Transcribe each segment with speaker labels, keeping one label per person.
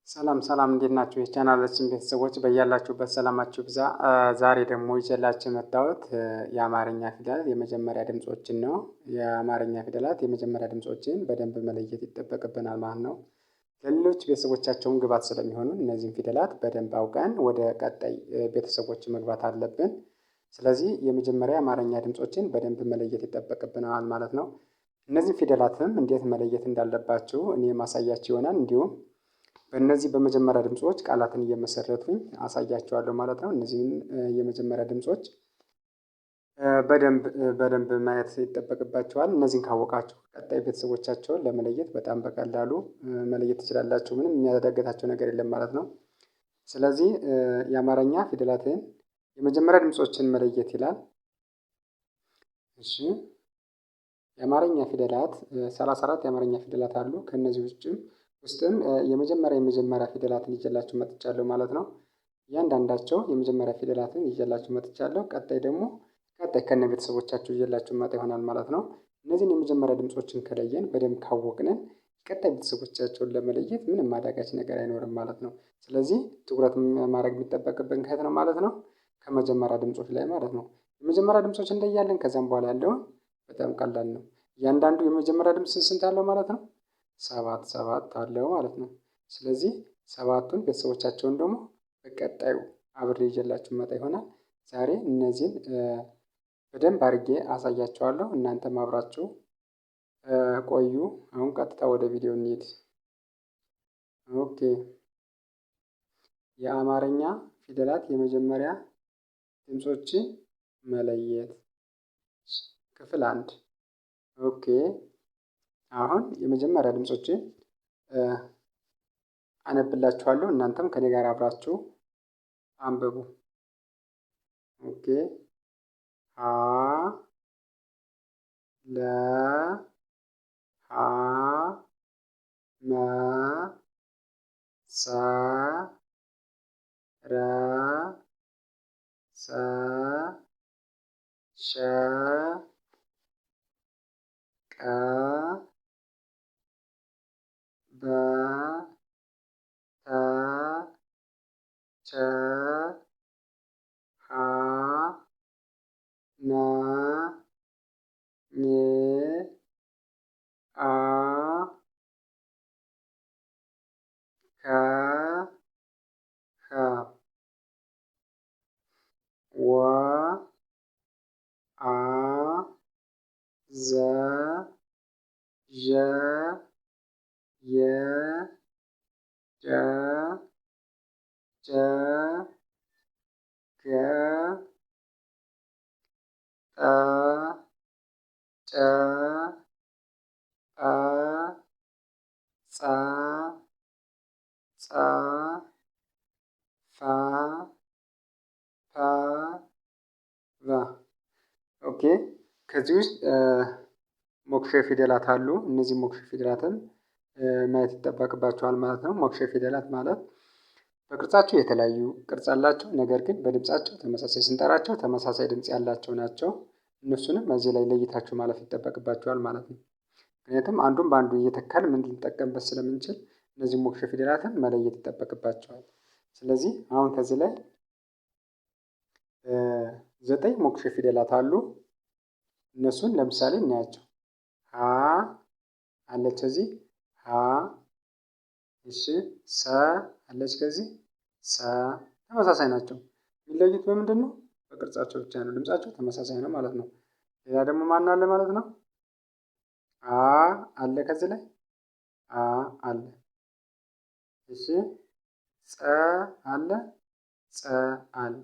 Speaker 1: ሰላም ሰላም እንዴት ናችሁ? የቻናላችን ቤተሰቦች በያላችሁበት ሰላማችሁ ብዛ። ዛሬ ደግሞ ይዤላችሁ የመጣሁት የአማርኛ ፊደል የመጀመሪያ ድምጾችን ነው። የአማርኛ ፊደላት የመጀመሪያ ድምጾችን በደንብ መለየት ይጠበቅብናል ማለት ነው። ለሌሎች ቤተሰቦቻቸውን ግብዓት ስለሚሆኑ እነዚህን ፊደላት በደንብ አውቀን ወደ ቀጣይ ቤተሰቦች መግባት አለብን። ስለዚህ የመጀመሪያ የአማርኛ ድምጾችን በደንብ መለየት ይጠበቅብናል ማለት ነው። እነዚህን ፊደላትም እንዴት መለየት እንዳለባችሁ እኔ ማሳያችሁ ይሆናል። እንዲሁም በእነዚህ በመጀመሪያ ድምጾች ቃላትን እየመሰረቱኝ አሳያቸዋለሁ ማለት ነው። እነዚህን የመጀመሪያ ድምጾች በደንብ በደንብ ማየት ይጠበቅባቸዋል። እነዚህን ካወቃችሁ ቀጣይ ቤተሰቦቻቸውን ለመለየት በጣም በቀላሉ መለየት ትችላላችሁ። ምንም የሚያዳግታቸው ነገር የለም ማለት ነው። ስለዚህ የአማርኛ ፊደላትን የመጀመሪያ ድምጾችን መለየት ይላል። እሺ፣ የአማርኛ ፊደላት 34 የአማርኛ ፊደላት አሉ። ከእነዚህ ውጭም ውስጥም የመጀመሪያ የመጀመሪያ ፊደላትን ይዤላችሁ መጥቻለሁ ማለት ነው። እያንዳንዳቸው የመጀመሪያ ፊደላትን ይዤላችሁ መጥቻለሁ። ቀጣይ ደግሞ ቀጣይ ከነ ቤተሰቦቻችሁ ይዤላችሁ መጣ ይሆናል ማለት ነው። እነዚህን የመጀመሪያ ድምጾችን ከለየን በደንብ ካወቅንን ቀጣይ ቤተሰቦቻቸውን ለመለየት ምንም አዳጋች ነገር አይኖርም ማለት ነው። ስለዚህ ትኩረት ማድረግ የሚጠበቅብን ከየት ነው ማለት ነው? ከመጀመሪያ ድምጾች ላይ ማለት ነው። የመጀመሪያ ድምጾች እንለያለን። ከዚያም በኋላ ያለውን በጣም ቀላል ነው። እያንዳንዱ የመጀመሪያ ድምፅ ስንት አለው ማለት ነው? ሰባት ሰባት አለው ማለት ነው። ስለዚህ ሰባቱን ቤተሰቦቻቸውን ደግሞ በቀጣዩ አብሬ ይዤላችሁ መጣ ይሆናል። ዛሬ እነዚህን በደንብ አድርጌ አሳያቸዋለሁ። እናንተም አብራችሁ ቆዩ። አሁን ቀጥታ ወደ ቪዲዮ እንሂድ። Okay፣ የአማርኛ ፊደላት የመጀመሪያ ድምጾችን መለየት ክፍል አንድ። Okay፣ አሁን የመጀመሪያ ድምጾችን አነብላችኋለሁ። እናንተም ከኔ ጋር አብራችሁ አንብቡ። Okay፣ ሀ ለ ሀ መ ሰ ረ ሰ ሸ ቀ በ ተ ቸ ሀ ነ ኜ አ ከ ኸ ወ አ ዘ ዠ የ ጀ ጀ ገ ጠ ጨ ጰ ጸ ጸ ፈ ፐ ቨ። Okay፣ ከዚህ ውስጥ ሞክሼ ፊደላት አሉ። እነዚህ ሞክሼ ፊደላትን ማየት ይጠበቅባቸዋል ማለት ነው። ሞክሼ ፊደላት ማለት በቅርጻቸው የተለያዩ ቅርጽ አላቸው፣ ነገር ግን በድምጻቸው ተመሳሳይ ስንጠራቸው ተመሳሳይ ድምጽ ያላቸው ናቸው። እነሱንም እዚህ ላይ ለይታችሁ ማለፍ ይጠበቅባቸዋል ማለት ነው። ምክንያቱም አንዱን በአንዱ እየተካን ምን ልንጠቀምበት ስለምንችል እነዚህ ሞክሼ ፊደላትን መለየት ይጠበቅባቸዋል። ስለዚህ አሁን ከዚህ ላይ 9 ሞክሼ ፊደላት አሉ። እነሱን ለምሳሌ እናያቸው። ሀ አለች እዚህ ሀ። እሺ፣ ሰ አለች ከዚህ ሰ። ተመሳሳይ ናቸው። የሚለዩት በምንድን ነው? በቅርጻቸው ብቻ ነው። ድምጻቸው ተመሳሳይ ነው ማለት ነው። ሌላ ደግሞ ማን አለ ማለት ነው? አ አለ ከዚህ ላይ አ አለ። እሺ፣ ጸ አለ ጸ አለ።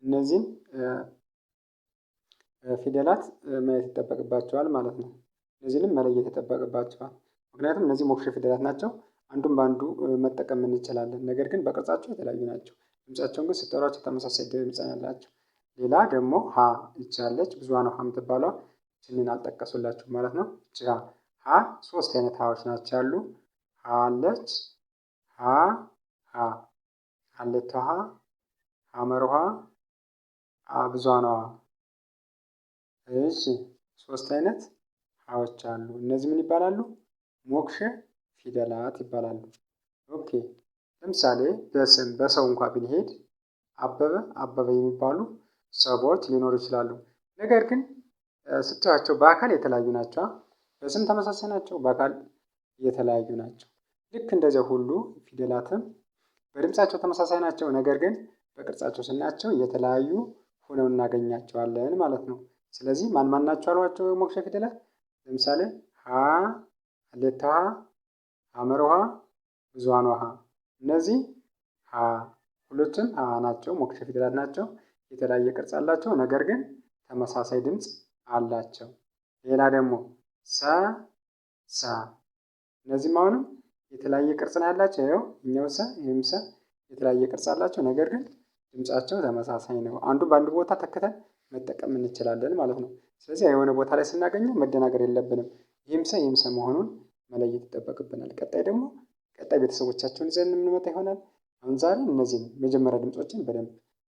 Speaker 1: እነዚህን ፊደላት ማየት ይጠበቅባቸዋል ማለት ነው። እነዚህንም መለየት ይጠበቅባቸዋል። ምክንያቱም እነዚህ ሞክሼ ፊደላት ናቸው። አንዱን በአንዱ መጠቀም እንችላለን። ነገር ግን በቅርጻቸው የተለያዩ ናቸው። ድምጻቸውን ግን ስጠሯቸው ተመሳሳይ ድምጽ ያላቸው። ሌላ ደግሞ ሀ ይቻለች ብዙኃን ሀ የምትባሏ ይህንን አልጠቀሱላችሁም ማለት ነው። እቺ ሀ ሶስት አይነት ሀዎች ናቸው ያሉ። ሀ አለች ሀ ሀ አለተ ሀ ሐመር ውሃ ብዙኃን ሀ። እሺ፣ ሶስት አይነት ሀዎች አሉ። እነዚህ ምን ይባላሉ? ሞክሼ ፊደላት ይባላሉ። Okay፣ ለምሳሌ በስም በሰው እንኳ ብንሄድ አበበ አበበ የሚባሉ ሰዎች ሊኖሩ ይችላሉ። ነገር ግን ስታዩአቸው በአካል የተለያዩ ናቸው። በስም ተመሳሳይ ናቸው፣ በአካል የተለያዩ ናቸው። ልክ እንደዚያ ሁሉ ፊደላትም በድምፃቸው ተመሳሳይ ናቸው፣ ነገር ግን በቅርጻቸው ስናያቸው የተለያዩ ሆነው እናገኛቸዋለን ማለት ነው። ስለዚህ ማን ማን ናቸው አሏቸው ሞክሼ ፊደላት? ለምሳሌ ሀ፣ ሀሌታ ሀ፣ ሐመር ውሃ፣ ብዙኃን ውሃ። እነዚህ ሀ ሁለቱም ሀ ናቸው፣ ሞክሼ ፊደላት ናቸው። የተለያየ ቅርጽ አላቸው፣ ነገር ግን ተመሳሳይ ድምፅ አላቸው። ሌላ ደግሞ ሰ፣ ሰ እነዚህም አሁንም የተለያየ ቅርጽ ነው ያላቸው። ይኸው እኛው ሰ ይህም ሰ የተለያየ ቅርጽ አላቸው፣ ነገር ግን ድምፃቸው ተመሳሳይ ነው። አንዱ በአንዱ ቦታ ተክተን መጠቀም እንችላለን ማለት ነው። ስለዚህ የሆነ ቦታ ላይ ስናገኘው መደናገር የለብንም። ይህም ሰ ይህም ሰ መሆኑን መለየት ይጠበቅብናል። ቀጣይ ደግሞ ቀጣይ ቤተሰቦቻቸውን ይዘን የምንመጣ ይሆናል። አሁን ዛሬ እነዚህን መጀመሪያ ድምፆችን በደንብ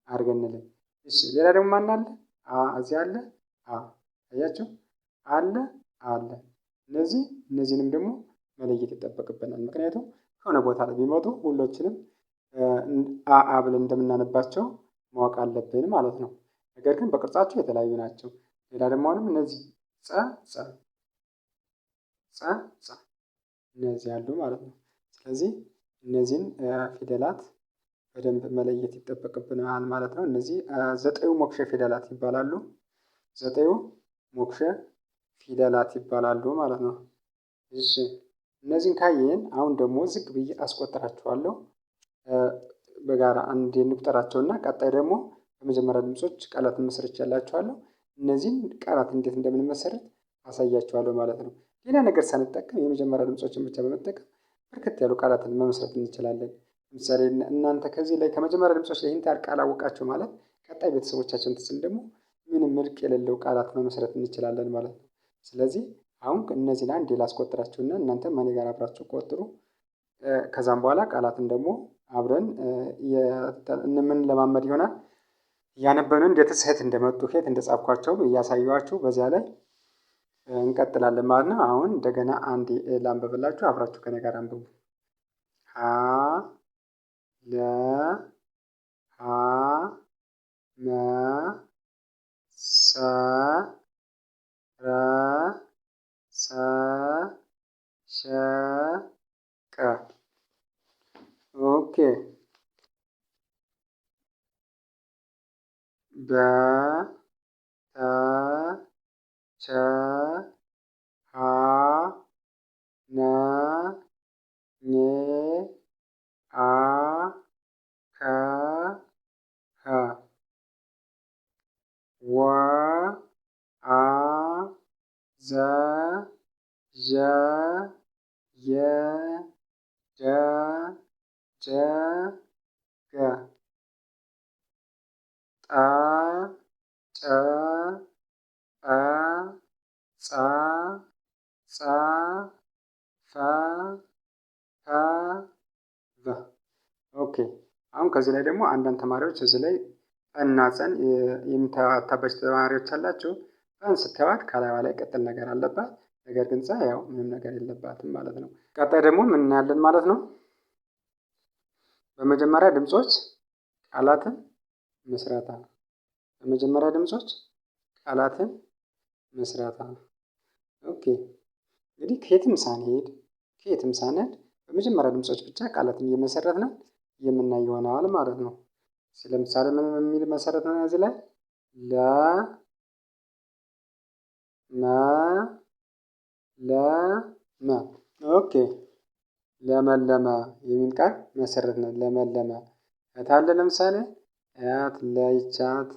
Speaker 1: አድርገን እንለይ። እሺ ሌላ ደግሞ ማን አለ? አ እዚህ አለ። አ አያችሁ፣ አለ አለ። እነዚህ እነዚህንም ደግሞ መለየት ይጠበቅብናል። ምክንያቱም ከሆነ ቦታ ላይ ቢመጡ ሁሎችንም አ አ ብለን እንደምናነባቸው ማወቅ አለብን ማለት ነው። ነገር ግን በቅርጻቸው የተለያዩ ናቸው። ሌላ ደግሞ አሁንም እነዚህ ጸ ጸ ጸ ጸ እነዚህ ያሉ ማለት ነው። ስለዚህ እነዚህን ፊደላት በደንብ መለየት ይጠበቅብናል ማለት ነው። እነዚህ ዘጠኙ ሞክሼ ፊደላት ይባላሉ። ዘጠኙ ሞክሼ ፊደላት ይባላሉ ማለት ነው። እሺ እነዚህን ካየን አሁን ደግሞ ዝግ ብዬ አስቆጥራችኋለሁ። በጋራ አንድ እንቁጠራቸውና ቀጣይ ደግሞ በመጀመሪያ ድምጾች ቃላትን መስርቼላችኋለሁ። እነዚህን ቃላት እንዴት እንደምንመሰርት አሳያችኋለሁ ማለት ነው። ሌላ ነገር ሳንጠቀም የመጀመሪያ ድምጾችን ብቻ በመጠቀም በርከት ያሉ ቃላትን መመስረት እንችላለን። ለምሳሌ እናንተ ከዚህ ላይ ከመጀመሪያ ድምጾች ላይ ይህን ያህል ቃል አወቃችሁ ማለት ቀጣይ ቤተሰቦቻችን ትስል ደግሞ ምንም መልክ የሌለው ቃላት መመስረት እንችላለን ማለት ነው። ስለዚህ አሁን እነዚህን አንዴ ላስቆጥራችሁና እናንተ ከእኔ ጋር አብራችሁ ቆጥሩ። ከዛም በኋላ ቃላትን ደግሞ አብረን የምንለማመድ ይሆናል። እያነበብን እንዴት የት እንደመጡ የት እንደጻፍኳቸው እያሳየኋችሁ በዚያ ላይ እንቀጥላለን ማለት ነው። አሁን እንደገና አንድ ላንብብላችሁ፣ አብራችሁ ከኔ ጋር አንብቡ። ሀ ለ ሀ መ ሰ ረ ሰ ሸ ቀ። okay በ ተ ቸ ሀ ነ ኘ አ ከ ኸ ወ አ ዘ ዠ የ ደ ጀ ገ ጠ ጨ ጰ ጸ ጸ ፈ ፈ ቨ። okay አሁን ከዚህ ላይ ደግሞ አንዳንድ ተማሪዎች እዚህ ላይ እና ጸን የምታባቸው ተማሪዎች አላችሁ። ጰን ስታዩት ከላይዋ ላይ ቅጥል ነገር አለባት። ነገር ግን ጸ ያው ምንም ነገር የለባትም ማለት ነው። ቀጣይ ደግሞ ምን እናያለን ማለት ነው? በመጀመሪያ ድምጾች ቃላትን ምስረታ። በመጀመሪያ ድምጾች ቃላትን ምስረታ። okay እንግዲህ ከየትም ሳንሄድ ከየትም ሳንሄድ በመጀመሪያ ድምጾች ብቻ ቃላትን እየመሰረትን የምናይ ይሆናል ማለት ነው። ለምሳሌ ምን የሚል መሰረት ነው እዚህ ላይ ለ መ ለ መ። okay ለመለመ የሚል ቃል መሰረት ነው። ለመለመ እታለ ለምሳሌ አያት ለይቻት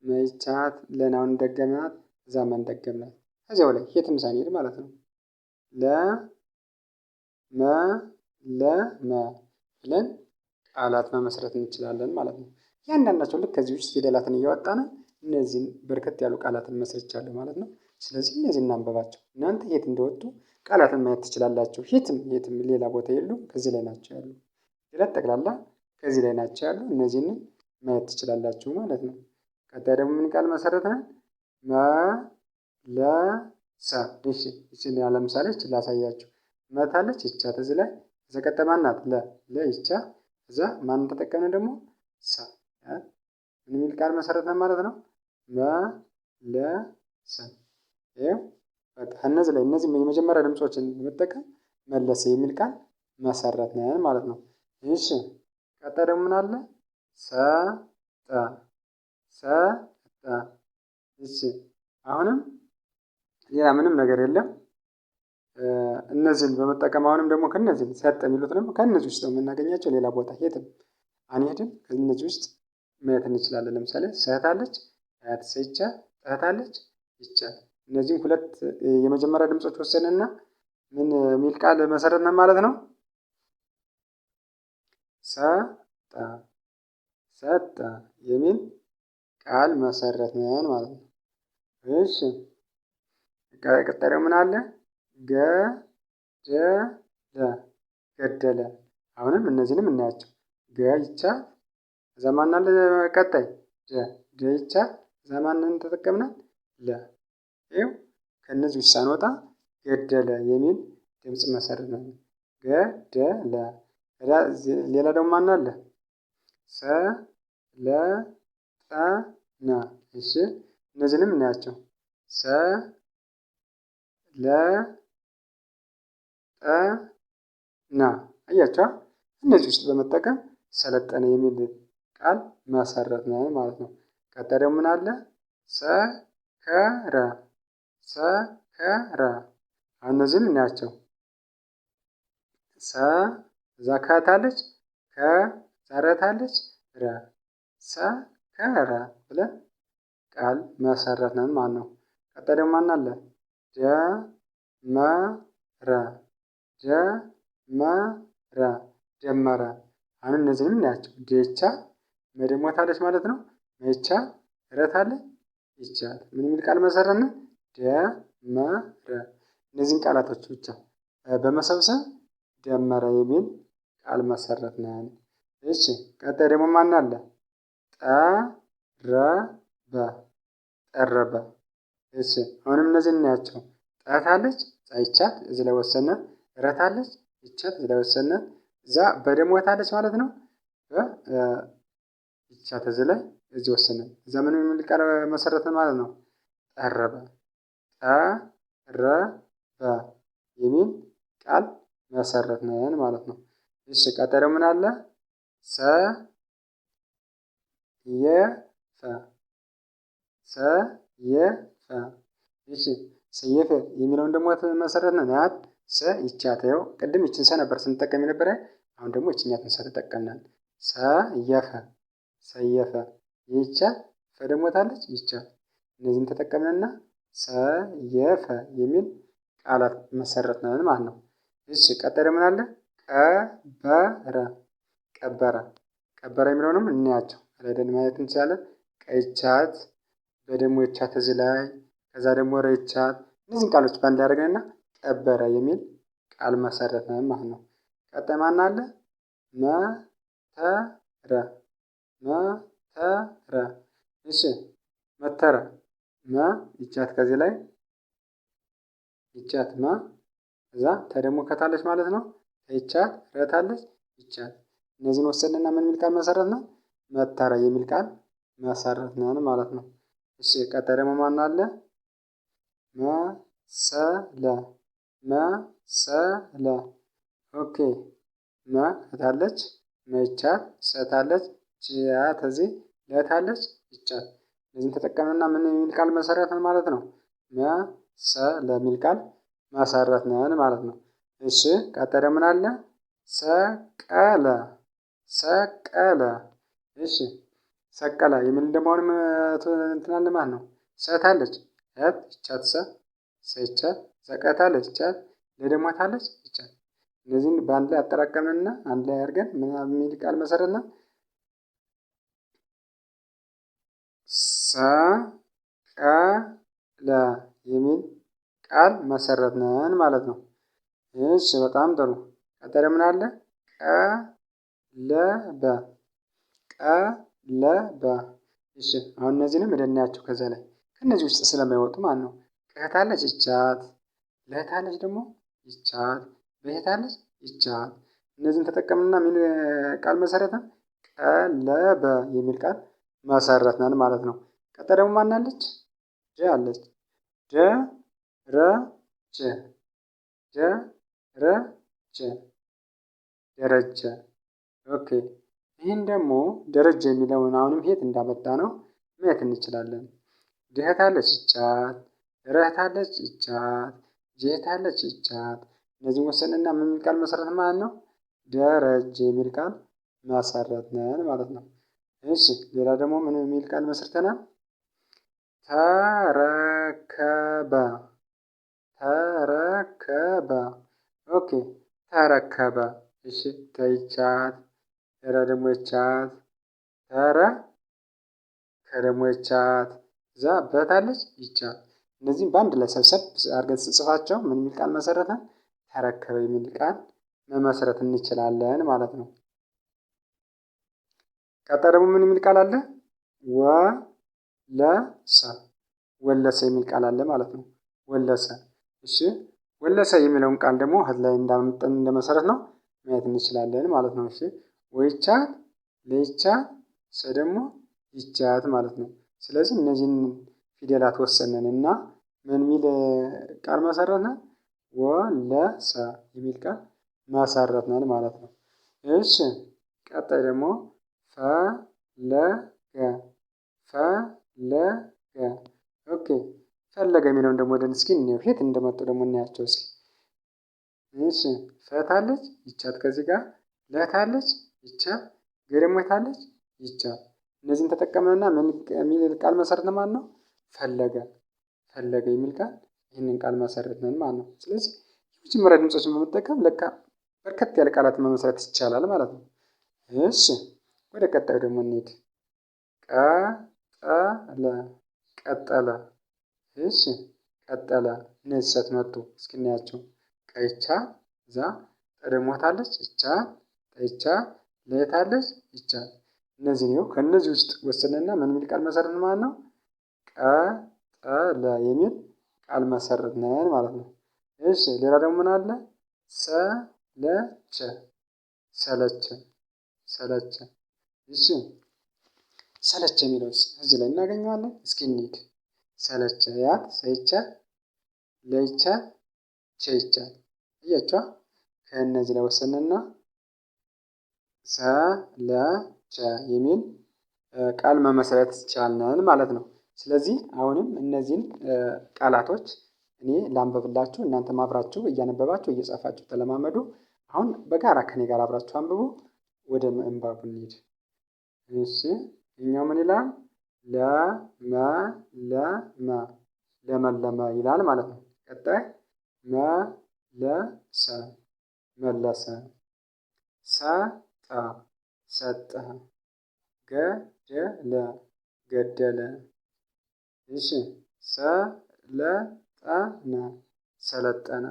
Speaker 1: መይቻት ለናውን ደገምናት እዛ መን ደገምናት ከዚያው ላይ የትም ሳንሄድ ማለት ነው። ለ መ ለ መ ብለን ቃላት መመስረት እንችላለን ማለት ነው። እያንዳንዳቸው ልክ ከዚህ ውስጥ ፊደላትን እያወጣን እነዚህን በርከት ያሉ ቃላትን መስርቻለሁ ማለት ነው። ስለዚህ እነዚህን እናንበባቸው። እናንተ የት እንደወጡ ቃላትን ማየት ትችላላችሁ። የትም የትም ሌላ ቦታ የሉም፣ ከዚህ ላይ ናቸው ያሉ። ፊደላት ጠቅላላ ከዚህ ላይ ናቸው ያሉ። እነዚህን ማየት ትችላላችሁ ማለት ነው። ቀጣይ ደግሞ ምን ቃል መሰረትናል? መለሰ። እሺ እቺ ለምሳሌ እቺ ላሳያችሁ። መታለች ይቻት እዚህ ላይ ዘቀጠማ ናት ለ ለ ይቻ እዛ ማንን ተጠቀምን ደግሞ ሰ ምን የሚል ቃል መሰረትን ማለት ነው? መለሰ። ይኸው በቃ እነዚህ ላይ እነዚህ የመጀመሪያ ድምጾችን በመጠቀም መለሰ የሚል ቃል መሰረትን ማለት ነው። እሺ ቀጣይ ደግሞ ምን አለ? ሰጠ ሰጠ። እሺ አሁንም ሌላ ምንም ነገር የለም። እነዚህን በመጠቀም አሁንም ደግሞ ከእነዚህ ሰጠ የሚሉትንም ከእነዚህ ውስጥ ነው የምናገኛቸው። ሌላ ቦታ የትም አንሄድም። ከእነዚህ ውስጥ ማየት እንችላለን። ለምሳሌ ሰታለች፣ አያት ሰይቻ፣ ጠታለች፣ ይቻ። እነዚህም ሁለት የመጀመሪያ ድምጾች ወሰንና ምን የሚል ቃል መሰረትን ማለት ነው? ሰጠ ሰጠ የሚል ቃል መሰረትን ማለት ነው። እሺ ቀጣዩ ምን አለ? ገደለ ገደለ። አሁንም እነዚህንም እናያቸው። ገ ይቻ ከዛ ማን አለ ቀጣይ ደ ደ ይቻ ከዛ ማንን ተጠቀምናል? ለ። ይኸው ከእነዚህ ውስጥ ሳንወጣ ገደለ የሚል ድምጽ መሰረትን። ገደለ። ሌላ ደግሞ ማን አለ? ሰለጠነ። እሺ እነዚህንም እናያቸው። ሰ ለ ጠ ና አያቸዋ። እነዚህ ውስጥ በመጠቀም ሰለጠነ የሚል ቃል መሰረትን ማለት ነው። ቀጣይ ደግሞ ምን አለ? ሰከረ ሰከረ። እነዚህም እናያቸው። ሰ እዛ ከታለች ከ ዛረታለች ረ ሰከረ ብለን ቃል መሰረትን ማለት ነው። ቀጣይ ደግሞ ማን አለ? ደመረ ደመረ ደመረ። አሁን እነዚህንም እናያቸው። ደቻ መደሞታለች ማለት ነው። መቻ ረታለ ይቻል ምን የሚል ቃል መሰረትን? ደመረ። እነዚህን ቃላቶች ብቻ በመሰብሰብ ደመረ የሚል ቃል መሰረትን። እሺ ቀጣይ ደግሞ ማን አለ? ጠረበ ጠረበ። እሺ አሁንም እነዚህን እናያቸው። ጠታለች ጻይቻት እዚህ ላይ ወሰነ። ረታለች ይቻት እዚህ ላይ ወሰነ። እዛ በደሞታለች ማለት ነው። በይቻት እዚህ ላይ እዚህ ወሰነ። እዛ ምን የሚል ቃል መሰረትን ማለት ነው? ጠረበ ጠረበ የሚል ቃል መሰረትን ማለት ነው። እሺ ቀጣይ ደግሞ ምን አለ? ሰየፈ ሰየፈ። እሺ ሰየፈ የሚለውን ደግሞ መሰረትን ናት ሰ ይቻት። ይኸው ቅድም ይችን ሰ ነበር ስንጠቀም የነበረ፣ አሁን ደግሞ ይችኛትን ሰ ተጠቀምናል። ሰየፈ ሰየፈ ይቻ ፈ ደግሞ ታለች ይቻ። እነዚህን ተጠቀምንና ሰየፈ የሚል ቃላት መሰረትን ማለት ነው። እሺ ቀጣይ ደግሞ ምን አለ? ቀበረ ቀበረ። ቀበረ የሚለውንም እናያቸው ላይ ማየት እንችላለን። ቀይቻት በደሞ ይቻት እዚህ ላይ ከዛ ደግሞ ረይቻት እነዚህን ቃሎች በአንድ ያደረግንና ቀበረ የሚል ቃል መሰረትን ማለት ነው። ቀጣይ ማን አለ? መተረ መተረ። እሺ መተረ መ ይቻት ከዚህ ላይ ይቻት መ እዛ ተደግሞ ከታለች ማለት ነው። ይቻት ረታለች ይቻት። እነዚህን ወሰንና ምን የሚል ቃል መሰረትን? መተረ የሚል ቃል መሰረትን ማለት ነው። እሺ ቀጣይ ደግሞ ማን አለ? መሰለ መሰለ። okay መ እታለች መቻት ሰታለች ቺያት እዚህ ለታለች ይቻት። እነዚህን ተጠቀምንና ምን የሚል ቃል መሰረትን ማለት ነው? መሰለ የሚል ቃል መሰረትን ማለት ነው። እሺ ቀጣይ ደግሞ ምን አለ? ሰቀለ ሰቀለ። እሺ ሰቀለ የሚል ደግሞ አሁንም እንትን አለ ማለት ነው። ሰታለች እት ይቻት ሰ ሰይቻት ዘቀታለች ይቻት ለደሞታለች ይቻት። እነዚህን በአንድ ላይ አጠራቀምንና አንድ ላይ አድርገን ምን የሚል ቃል መሰረትና ሰቀለ የሚል ቃል መሰረትን ማለት ነው። እሺ በጣም ጥሩ። ቀጣይ ምን አለ? ቀለበ ቀለበ። እሺ አሁን እነዚህንም እናያቸው ከዛ ላይ ከእነዚህ ውስጥ ስለማይወጡ ማለት ነው። ቀታለች ይቻት፣ ለታለች ደግሞ ይቻት፣ በሄታለች ይቻት። እነዚህን ተጠቀምንና ምን ቃል መሰረትን? ቀለበ የሚል ቃል መሰረትነን ማለት ነው። ቀጣይ ደግሞ ማን አለች? ደ አለች። ደ ረ ጀ ደ ረ ጀ ደረጀ። Okay፣ ይህን ደግሞ ደረጀ የሚለውን አሁንም የት እንዳመጣ ነው ማየት እንችላለን። ድህት አለች ይቻት፣ ረህት አለች ይቻት፣ ጀህት አለች ይቻት። እነዚህን ወሰንና ምን የሚል ቃል መሰረት ማለት ነው? ደረጀ የሚል ቃል መሰረትነን ማለት ነው። እሺ፣ ሌላ ደግሞ ምን የሚል ቃል መስርተናል? ተረከበ ተረከበ። Okay፣ ተረከበ። እሺ፣ ተይቻት፣ ረ ደግሞ ይቻት፣ ተረ ከደግሞ ይቻት፣ እዛ በታለች ይቻት። እነዚህም በአንድ ላይ ሰብሰብ አድርገን ስንጽፋቸው ምን የሚል ቃል መሰረተ? ተረከበ የሚል ቃል መመስረት እንችላለን ማለት ነው። ቀጣይ ደግሞ ምን የሚል ቃል አለ? ወለሰ ወለሰ የሚል ቃል አለ ማለት ነው። ወለሰ። እሺ፣ ወለሰ የሚለውን ቃል ደግሞ እዚህ ላይ እንዳመጣን እንደመሰረት ነው ማየት እንችላለን ማለት ነው። እሺ፣ ወይቻት፣ ለይቻት፣ ሰ ደግሞ ይቻት ማለት ነው። ስለዚህ እነዚህን ፊደላት ወሰንን እና ምን የሚል ቃል መሰረትን? ወለሰ የሚል ቃል መሰረትነን ማለት ነው። እሺ፣ ቀጣይ ደግሞ ፈለገ ፈለገ። Okay፣ ፈለገ የሚለውን ደግሞ ወደን እስኪ እንየው። የት እንደመጡ ደግሞ እናያቸው እስኪ። እሺ፣ ፈታለች ይቻት፣ ከዚህ ጋር ለታለች ይቻት፣ ገ ደግሞ የታለች ይቻት። እነዚህን ተጠቀምንና ምን የሚል ቃል መሰረትን ማለት ነው? ፈለገ ፈለገ የሚል ቃል ይህንን ቃል መሰረትን ማለት ነው። ስለዚህ የመጀመሪያ ድምጾችን በመጠቀም ለካ በርከት ያለ ቃላትን መመስረት ይቻላል ማለት ነው። እሺ፣ ወደ ቀጣዩ ደግሞ እንሂድ። ቀጠለ ቀጠለ። እሺ፣ ቀጠለ። እነዚህ ሰት መጡ እስኪ እናያቸው። ቀይቻ እዛ ጠደሞታለች ይቻ ጠይቻ ለየታለች ይቻ። እነዚህ ነው። ከእነዚህ ውስጥ ወሰንና ምን የሚል ቃል መሰረትን ማለት ነው? ቀጠለ የሚል ቃል መሰረትን ማለት ነው። እሺ፣ ሌላ ደግሞ ምን አለ? ሰለቸ ሰለቸ ሰለቸ። እሺ፣ ሰለቸ የሚለውስ እዚህ ላይ እናገኘዋለን። እስኪ እንሂድ። ሰለቸ ያት ሰይቻ ለይቻ ቸይቻ እያቿ ከእነዚህ ላይ ወሰንና ሰለቸ የሚል ቃል መመስረት ቻልን ማለት ነው። ስለዚህ አሁንም እነዚህን ቃላቶች እኔ ላንብብላችሁ፣ እናንተም አብራችሁ እያነበባችሁ እየጻፋችሁ ተለማመዱ። አሁን በጋራ ከኔ ጋር አብራችሁ አንብቡ። ወደ ምንባቡ እንሂድ። እሺ፣ እኛው ምን ይላል? ለመለመ ለመለመ ይላል ማለት ነው። ቀጣይ መለሰ መለሰ፣ ሰጠ ሰጠ፣ ገደለ ገደለ። እሺ፣ ሰለጠነ ሰለጠነ፣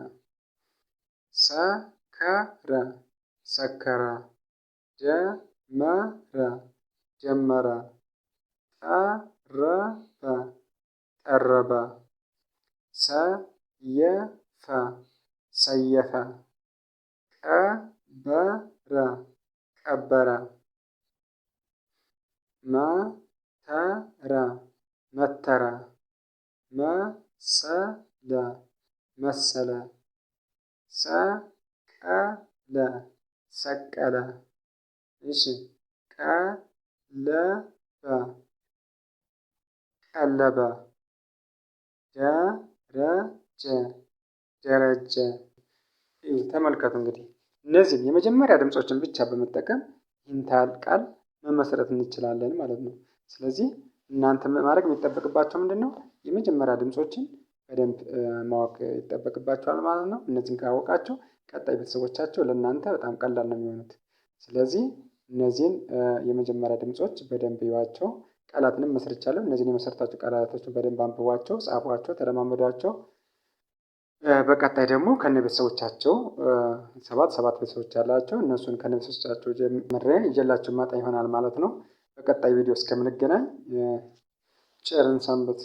Speaker 1: ሰከረ ሰከረ፣ ጀመረ ጀመረ፣ ጠረበ ጠረበ፣ ሰየፈ ሰየፈ፣ ቀበረ ቀበረ፣ መተረ መተረ፣ መሰለ መሰለ፣ ሰቀለ ሰቀለ። እሺ፣ ቀለበ ቀለበ፣ ደረጀ ደረጀ። ተመልከቱ እንግዲህ እነዚህን የመጀመሪያ ድምጾችን ብቻ በመጠቀም ይህን ታህል ቃል መመስረት እንችላለን ማለት ነው። ስለዚህ እናንተ ማድረግ የሚጠበቅባቸው ምንድን ነው? የመጀመሪያ ድምጾችን በደንብ ማወቅ ይጠበቅባቸዋል ማለት ነው። እነዚህን ካወቃቸው ቀጣይ ቤተሰቦቻቸው ለእናንተ በጣም ቀላል ነው የሚሆኑት። ስለዚህ እነዚህን የመጀመሪያ ድምጾች በደንብ እዩዋቸው። ቃላትንም መስርቻለሁ። እነዚህን የመሰርታቸው ቃላቶችን በደንብ አንብቧቸው፣ ጻፏቸው፣ ተለማመዷቸው። በቀጣይ ደግሞ ከነ ቤተሰቦቻቸው ሰባት ሰባት ቤተሰቦች ያላቸው እነሱን ከነ ቤተሰቦቻቸው ጀምሬ ይዤላችሁ ማጣ ይሆናል ማለት ነው። በቀጣይ ቪዲዮ እስከምንገናኝ ቸርን ሰንብት።